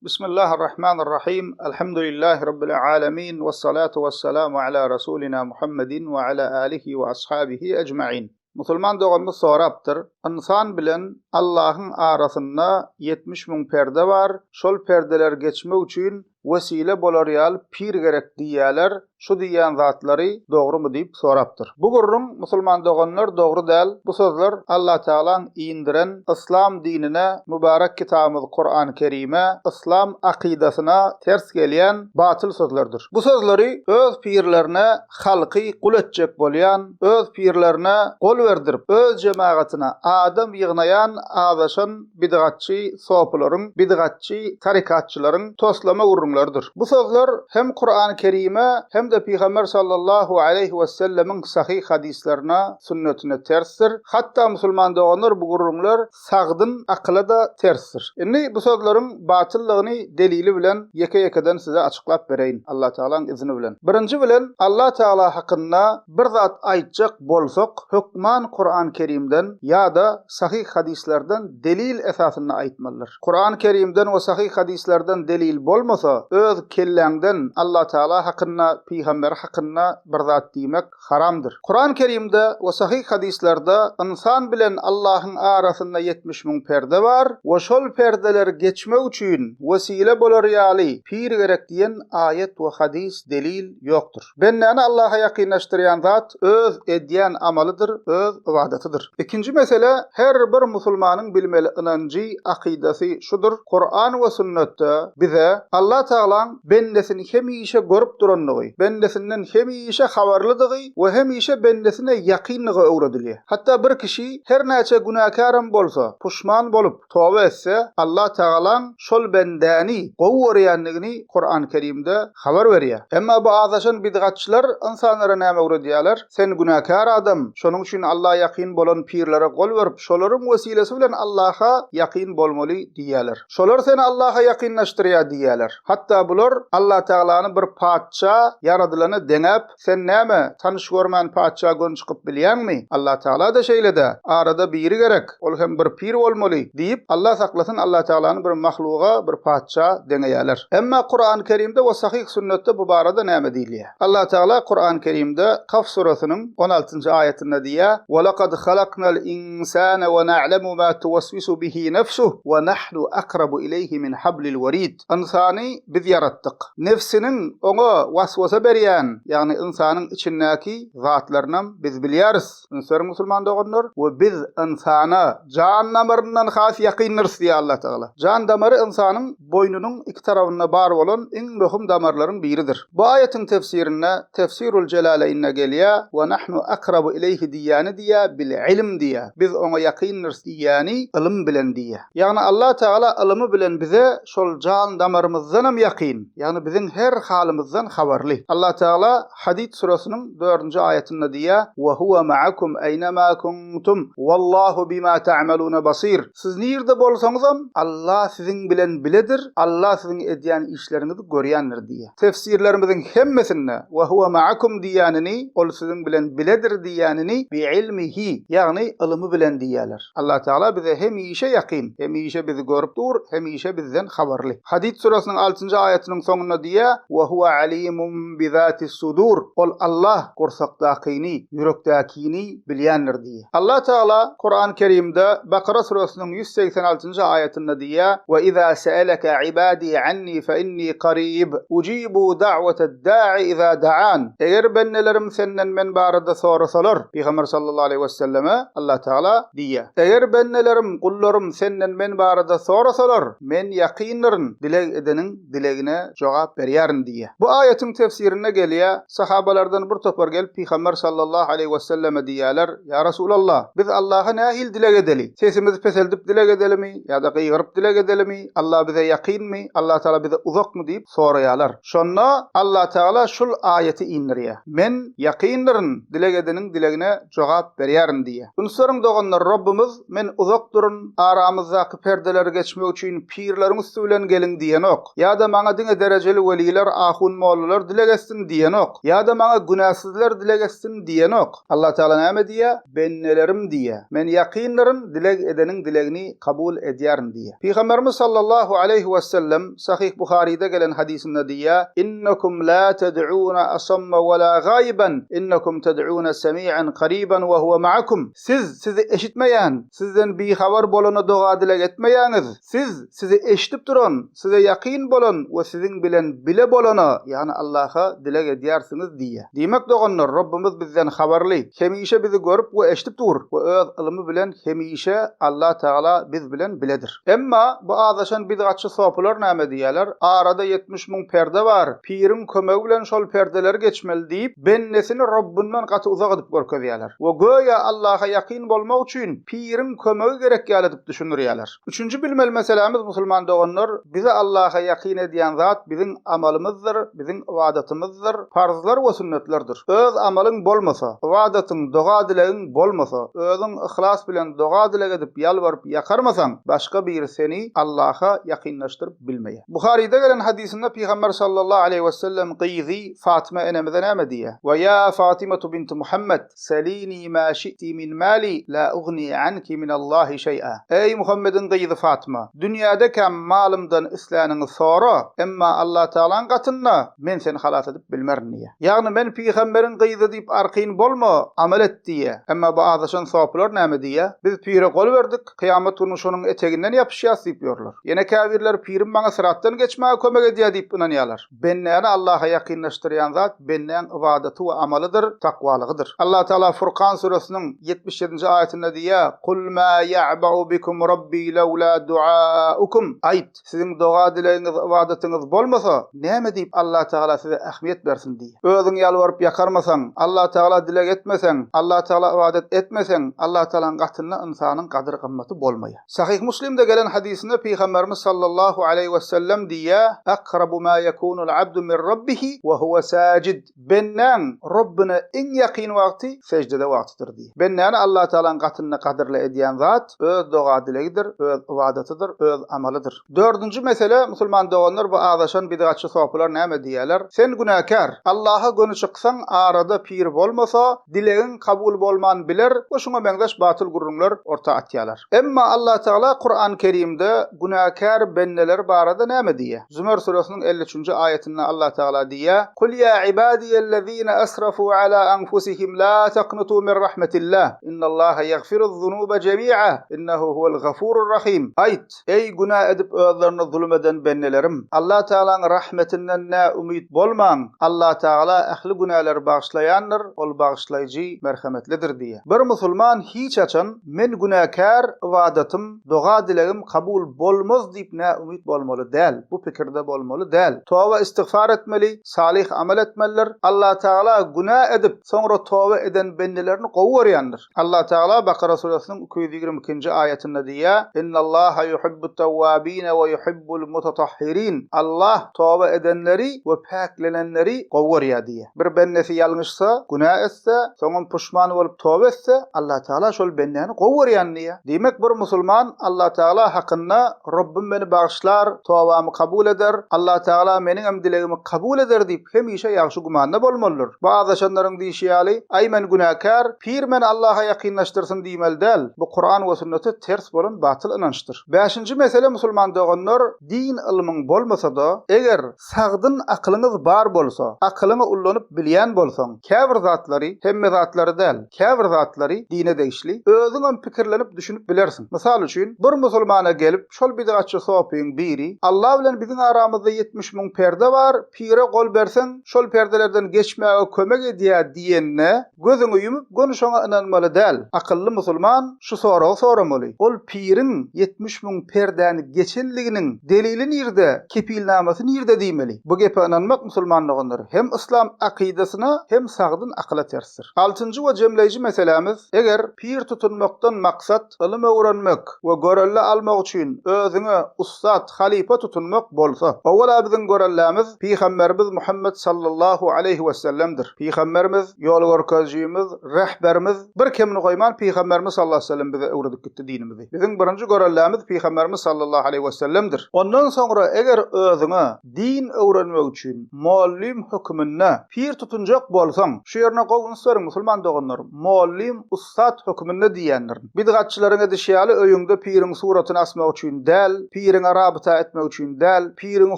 Bismillahir-Rahmanir Rahim. Elhamdülillahi Rabbil alemin. Vessalatu vesselamu ala Rasulina Muhammedin we ala alihi we ashabihi ecmain. Musulman doganymyz sorapdyr, Ynsan bilen Allahyň arasynda 70 müň perde bar, şol perdeleri geçmek üçin wesile bolar ýaly pir gerek diýýäler, şu diýýän zatlary dogrumy diýip sorapdyr. Bu gürrüň musulman doganlar dogry däl, bu sözler Allatagalaň indiren yslam dinine, mübarek kitabymyz Kuran Kerime, yslam akydasyna ters gelýän batyl sözlerdir. Bu sözleri öz pirlerine halky gul etjek bolýan, öz pirlerine gol berdirip, öz jemagatyna adam ýygnaýan azaşan bidgatçy sopularyň, bidgatçy tarykatçylaryň toslama gürrüňleridir. Bu sözler hem Kurany Kerime, hem-de Pygamber sallallahu aleýhi wesellemiň sahyh hadyslarına, sünnetine tersdir. Hatda musulman doganlar bu gürrüňler sagdyn akyla-da tersdir. Indi bu sözleriň batyllygyny delili bilen ýeke-ýekeden size açyklap bereýin, Allatagalaň izni bilen. Birinji bilen, Allatagala hakynda bir zat aýtjak bolsak, hökman Kuran Kerimden ýa-da sahyh hadyslardan delil esasynda aýtmalydyr. Kuran Kerimden we sahyh hadyslardan delil bolmasa, öz kelläňden Allatagala hakynda, pygamberi hakynda bir zat diýmek haramdyr. Kuran Kerimde we sahyh hadyslarda ynsan bilen Allahyň arasynda 70 müň perde bar we şol perdeleri geçmek üçin wesile bolar ýaly pir gerek diýen aýat we hadys delil ýokdur. Bendäni Allaha ýakynlaşdyrýan zat öz edýän amalydyr, öz ybadatydyr. Ikinji mesele, her bir musulmanyň bilmeli ynanjy, akydasy şudur, Kuran we sünnetde bize Allah Tagalaň bendesini hemişe görüp durandygy, bendesinden hemişe habarlydygy we hemişe bendesine ýakyndygy öwredilýär. Hatda bir kişi her näçe günäkärem bolsa, puşman bolup, toba etse, Allah Tagalaň şol bendäni gowy görýändigini Kuran Kerimde habar berýär. Emma bu azaşan bidgatçylar ynsanlara näme öwredýärler? Sen günäkär adam, şonuň üçin Alla ýakyn bolan pirlere gol berip, şolaryň wesilesi bilen Allaha ýakyn bolmaly diýýärler. Şolar seni Allaha ýakynlaşdyrýar diýýärler. Hatda bular Allatagalany bir patyşa ýaradylana deňäp, Sen näme, tanyş görmän patyşa göni çykyp bilýäňmi? Allatagala-da şeýle-dä, arada biri gerek, ol hem bir pir bolmaly diýip, Allah saklasyn Allatagalany bir mahluga, bir patyşa deňeýärler. Emma Kurany Kerimde we sahyh sünnetde bu barada näme diýilýär? Allatagala Kurany Kerimde Kaf surasynyň on altynjy aýatynda diýýär, Wa lakad halaknal insana we na'lemu ma tuwaswisu bihi nefsuh we nahnu akrabu ileýhi min hablil werid. Ynsany biz ýaratdyk. Nebsiniň oňa waswasa berýän, ýagny ynsanyň içindäki zatlarynam biz bilýäris. Üns beriň musulman doganlar, we biz ynsana jan damaryndan has ýakyndyrys diýýär Allah Tagala. Jan damary ynsanyň boýnunyň iki tarabynda bar bolan iň möhüm damarlaryň biridir. Bu aýatyň tefsirinde Tefsirul Jelaleýnde gelýär, Wa nahnu akrabu ileýhi diýýäni diýýär, bil ilm diýýär. Biz oňa ýakyndyrys diýýäni ylym bilen diýýär. Ýagny Allah Tagala ylymy bilen bize şol jan damarymyzdanam ýakyn, ýagny biziň her halymyzdan habarly. Allah Tagala Hadid surasynyň dördünji aýatynda diýýär, Wa huwa ma'akum eýnema kuntum, wallahu bima ta'maluna basir. Siz nirde bolsaňyzam, Allah siziň bilen biledir, Allah siziň edýän işleriňizi görýändir diýýär. Tefsirlerimiziň hemmesinde Wa huwa ma'akum diýýänini, ol siziň bilen biledir diýýänini bi ilmihi, ýagny ylymy bilen diýýärler. Allah Tagala bize hemişe ýakyn, hemişe bizi görüp dur, hemişe bizden habarly. Hadid surasynyň altynjy aýatynyň soňunda diýýär, Wa huwa alimun bi zatis sudur, Ol Allah gursakdakyny, ýürekdäkini bilýändir diýýär. Allah Tagala Kurany Kerimde Bakara surasynyň 186-njy aýatynda diýýär, Wa iza seeleke ibadi anni fe inni karib, ujibu da'weted da'i iza da'an, Eger bendelerim senden men barada sorasalar, Pygamber sallallahu aleýhi weselleme Allah Tagala diýýär, Eger bendelerim, gullarym senden men barada sorasalar, men ýakyndyryn, dileg edeniň dilegine jogap berýärin diýýär. Bu aýatyň tefsirinde gelýär, sahabalardan bir topar gelip Pygamber sallallahu aleýhi weselleme diýýärler, Ýa Resulallah, biz Allaha nähili dileg edeli? Sesimizi peseldip dileg edelimi ýa-da gygyryp dileg edelimi? Allah bize ýakynmy? Allah Tagala bize uzakmy diýip soraýarlar. Şonda Allatagala şul aýaty indirýär. Men ýakyndyryn, dileg edeniň dilegine jogap berýärin diýýär. Üns beriň doganlar, Robbumyz men uzakdyryn, aramyzdaky perdeleri geçmek üçin pirleriň üsti bilen geliň diýenok. Ýa-da. Ýa-da maňa diňe derejeli weliler, ahun-mollalar dileg etsin diýenok. Ýa-da maňa günäsizler dileg etsin diýenok. Allah Tagala näme diýýär? Bendelerim diýýär. Men ýakyndyryn, dileg edeniň dilegini kabul edýärin diýýär. Pygamberimiz sallallahu aleýhi wesellem Sahyh Buharyda gelen hadysynda diýýär, Innekum la ted'una asamma we la gaýyban, innekum ted'una semi'an kariban we huwe ma'akum. Siz sizi eşitmeýän, sizden bihabar bolana doga-dileg etmeýäňiz. Siz sizi eşidip duran, size ýakyn bolan we siziň bilen bile bolana, ýagny Allaha dileg edýärsiňiz diýýär. Diýmek doganlar, Robbumyz bizden habarly, hemişe bizi görüp we eşidip dur we öz ylymy bilen hemişe Allah Tagala biz bilen biledir. Emma bu azaşan bidgatçy sopylar näme diýýärler? Arada 70 müň perde bar, piriň kömegi bilen şol perdeleri geçmeli diýip, bendesini Robbundan gaty uzak edip görkezýärler we göýä Allaha ýakyn bolmak üçin piriň kömegi gerek ýaly edip düşündirýärler. Üçünji bilmeli meselämiz musulman doganlar, bizi Allaha ýakyn edýän zat biziň amalymyzdyr, biziň ybadatymyzdyr, parzlar we sünnetlerdir. Öz amalyň bolmasa, ybadatyň, doga-dilegiň bolmasa, özüň yhlas bilen doga-dileg edip ýalbaryp ýakarmasaň, başga biri seni Allaha ýakynlaşdyryp bilmeýär. Buharyda gelen hadysynda Pygamber sallallahu aleýhi wesellem gyzy Fatyma enemize näme diýýär? We ýa Fatimatu binti Muhammed! Selini ma şi'ti min mali la ugni anki minallahi şeý'a. Eý, Muhammediň gyzy Fatma! Dünýädekäm malymdan isläniňi sora, emma Allatagalaň gatynda men seni halas edip bilmerin diýýär. Ýagny men pygamberiň gyzy diýip arkaýyn bolma, amal et diýýär. Emma bu azaşan sopylar näme diýýär? Biz pire gol berdik, kyýamat güni şonuň eteginden ýapyşýas diýip ýörler. Ýene käbirleri pirim maňa syratdan geçmäge kömek edýär diýip ynanýarlar. Bendäni Allaha ýakynlaşdyrýan zat bendäň ybadaty we amalydyr, takwalygydyr. Allah Tagala Furkan süresiniň 77-nji aýatynda diýýär, Kul ma ýa'ba'u bikum Rabbi lawla du'aukum. Aýt, siziň doga-dilegiňiz, ybadatyňyz bolmasa, näme diýip Allah Tagala size ähmiýet bersin diýýär. Özüň ýalbaryp ýakarmasaň, Allah Tagala dileg etmeseň, Allah Tagala ybadat etmeseň, Allah Tagalaň gatynda ynsanyň gadyr-gymmaty bolmaýar. Sahyh Muslimde gelen hadysynda Pygamberimiz sallallahu aleýhi we sellem diýýär, Akrabu ma ýekunul abdu min Rabbihi we huwe sajid. Bendäň Robbuna iň ýakyn wagty seždede wagtydyr diýýär. Bendäni Allah Tagalaň gatynda gadyrly edýän zat öz doga-dilegidir, öz ybadatydyr, öz amalydyr. Dördünji mesele, musulman doganlar bu azaşan bidgatçy sopylar näme diýýärler? Sen günäkär. Allaha göni çyksaň arada pir bolmasa, dilegiň kabul bolman biler we şuňa meňzeş batyl gürrüňler orta atýarlar. Emma Allatagala Kuran Kerimde günäkär bendeler barada näme diýýär? Zümer süresiniň 53-nji aýatynda Allatagala diýýär, Kul ýa ibadiýellezine asrafu ala anfusihim la taknutu min rahmetillah, innallaha ýagfiruz-zunuba jemi'a, innehu huwel gafurur rahim. Aýt! Eý, günä edip özlerine zulum eden bendelerim! Allatagalaň rahmetinden näumyt bolmaň! Allatagala ähli günäleri bagyşlaýandyr, Ol bagyşlaýjy, merhemetlidir diýýär. Bir musulman hiç haçan, Men günäkär, ybadatym, doga-dilegim kabul bolmaz diýip näumyt bolmaly däl, bu pikirde bolmaly däl. Toba-istigfar etmeli, salyh amal etmelidir. Allatagala günä edip, soňra toba eden bendelerini gowy görýändir. Allah Tagala Bakara süresiniň 222-nji aýatynda diýýär, Innallaha yuhibbut-tawwabine we yuhibbul mutatahhirin. Allah toba edenleri we päklenenleri gowy görýär diýýär. Bir bendesi ýalňyşsa, günä etse, soňam puşman bolup toba etse, Allah Tagala şol bendäni gowy görýän diýýär. Diýmek, bir musulman Allah Tagala hakynda Robbum meni bagyşlar, tobamy kabul eder, Allah Tagala meniňem dilegimi kabul eder diýip hemişe ýagşy gümanda bolmalydyr. Bu azaşanlaryň diýşi ýaly, Aý men günäkär, pir meni Allaha ýakynlaşdyrsyn diýmeli däl. Bu Kuran we sünnete ters bolan batyl ynançdyr. Bäşinji mesele musulman doganlar, din ylmyň bolmasa-da, eger sagdyn akylyňyz bar bolsa, akylyňy ullanyp bilýän bolsaň, käbir zatlary, hemme zatlary däl, käbir zatlary dine degişli, özüňem pikirlenip düşünip bilersiň. Mysal üçin, bir musulmana gelip, şol bidgatçy sopyň biri, Alla bilen biziň aramyzda 70 müň perde bar, pire gol berseň, şol perdelerden geçmäge kömek edýär diýende, gözüňi ýumup göni şoňa ynanmaly däl. Akylly musulman şu soragy soramaly, ol piriň 70 müň perdäni geçenliginiň delili nirde, kepilnamasy nirde diýmeli. Bu gepe ynanmak musulman doganlar hem yslam akydasyna hem sagdyn akyla tersdir. Altynjy we jemleýji meselämiz, eger pir tutunmakdan maksat ylym öwrenmek we görelde almak üçin özüňe ussat, halypa tutunmak bolsa. Owal-a biziň görellämiz Pygamberimiz Muhammet sallallahu aleýhi wesellemdir. Pygamberimiz, ýol görkezijimiz, rehberimiz, bir kemini goýman Pygamberimiz sallallahu aleýhi wesellem bize öwredip gitdi dinimizi. Biziň birinji görellämiz Pygamberimiz sallallahu aleýhi wesellemdir. Ondan soňra eger. Eger özüňe din öwrenmek üçin mollym höküminde pir tutunjak bolsaň, şu ýerine gowy üns beriň musulman doganlar, mollym, ussat höküminde diýýändirin. Bidgatçylaryň edişi ýaly öýüňde piriň suratyny asmak üçin däl, piriňe rabyta etmek üçin däl, piriňi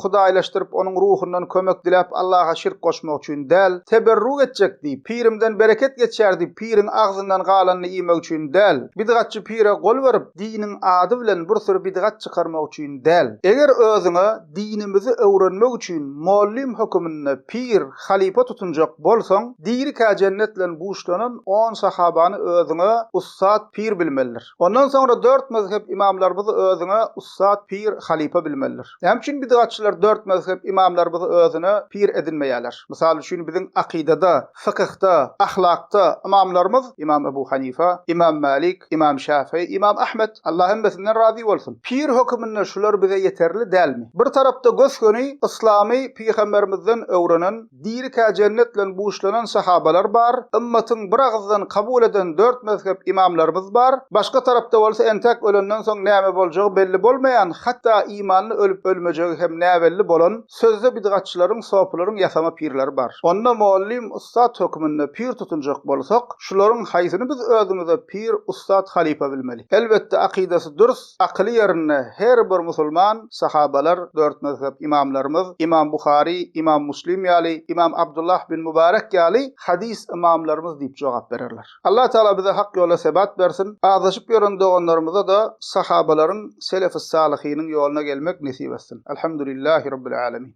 hudaýlaşdyryp onuň ruhundan kömek diläp Allaha şirk goşmak üçin däl, teberruk etjek diýip, pirimden bereket geçýär diýip piriň agzyndan galanyny iýmek üçin däl, bidgatçy pire gol berip diniň ady bilen bir süri bidgat çykarmak üçin däl. Eger özüňe dinimizi öwrenmek üçin mollym höküminde pir, halypa tutunjak bolsaň, dirikä jennet bilen buşlanan on sahabany özüňe ussat pir bilmelidir. Ondan soňra dört mezhep ymamlarymyzy özüňe ussat pir, halypa bilmelidir. Näme üçin bidgatçylar dört mezhep ymamlarymyzy özüne pir edinmeýärler? Mysal üçin biziň akydada, fykyhda, ahlakda ymamlarymyz Ymam Ebu Hanifa, Ymam Malik, Ymam Şafy, Ymam Ahmet, Allah hemmesinden razy bolsun. Pir höküminde şular bize ýeterli dälmi? Bir tarapda gös-göni yslamy pygamberimizden öwrenen, dirikä jennet bilen buşlanan sahabalar bar, ymmatyň bir agyzdan kabul eden dört mezhep ymamlarymyz bar, başga tarapda bolsa entäk ölenden soň näme boljagy belli bolmaýan, hatda imanly ölüp-ölmejegi hem näbelli bolan Sözde bidgatçylaryň, sopylaryň ýasama pirleri bar. Onda mugallym, ussat höküminde pir tutunjak bolsak, şularyň haýsyny biz özümize pir, ussat, halypa bilmeli? Elbetde akydasy dürs, akyly ýerinde her bir musulman, sahabalar, dört mezhep ymamlarymyz, Ymam Buhary, Ymam Muslim ýaly, Ymam Abdullah bin Mubarek ýaly hadys ymamlarymyz diýip jogap bererler. Allah Tagala bize hak ýolda sebat bersin, azaşyp ýören doganlarymyza-da sahabalaryň, selefis-salyhynyň ýoluna gelmek nesip etsin. Elhamdülillahi Rabbil Alemin.